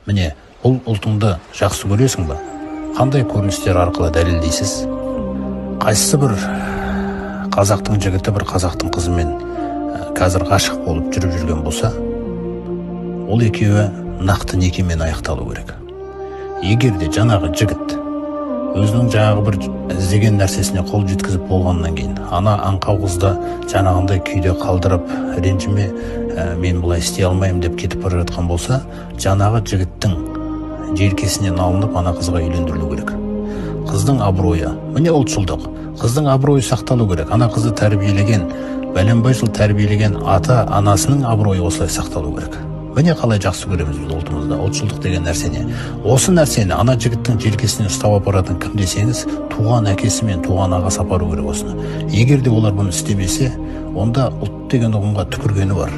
Міне, бұл ұлтыңды жақсы көресің ба? Қандай көріністер арқылы дәлелдейсіз? Қайсысы бір қазақтың жігіті бір қазақтың қызымен қазір ғашық болып жүріп жүрген болса, ол екеуі нақты некемен аяқталу керек. Егер де жаңағы жігіт өзінің жаңағы бір іздеген нәрсесіне қол жеткізіп болғаннан кейін ана аңқау қызды жаңағындай күйде қалдырып, ренжіме, мен бұлай істей алмаймын деп кетіп бара жатқан болса, жаңағы жігіттің желкесінен алынып ана қызға үйлендірілу керек. Қыздың абыройы, міне ұлтшылдық, қыздың абыройы сақталу керек. Ана қызды тәрбиелеген, бәленбай жыл тәрбиелеген ата анасының абыройы осылай сақталу керек. Міне қалай жақсы көреміз біз ұлтымызда ұлтшылдық деген нәрсені. Осы нәрсені ана жігіттің желкесінен ұстап апаратын кім десеңіз, туған әкесі мен туған ағасы апару керек осыны. Егер де олар бұны істемесе, онда ұлт деген ұғымға түкіргені бар.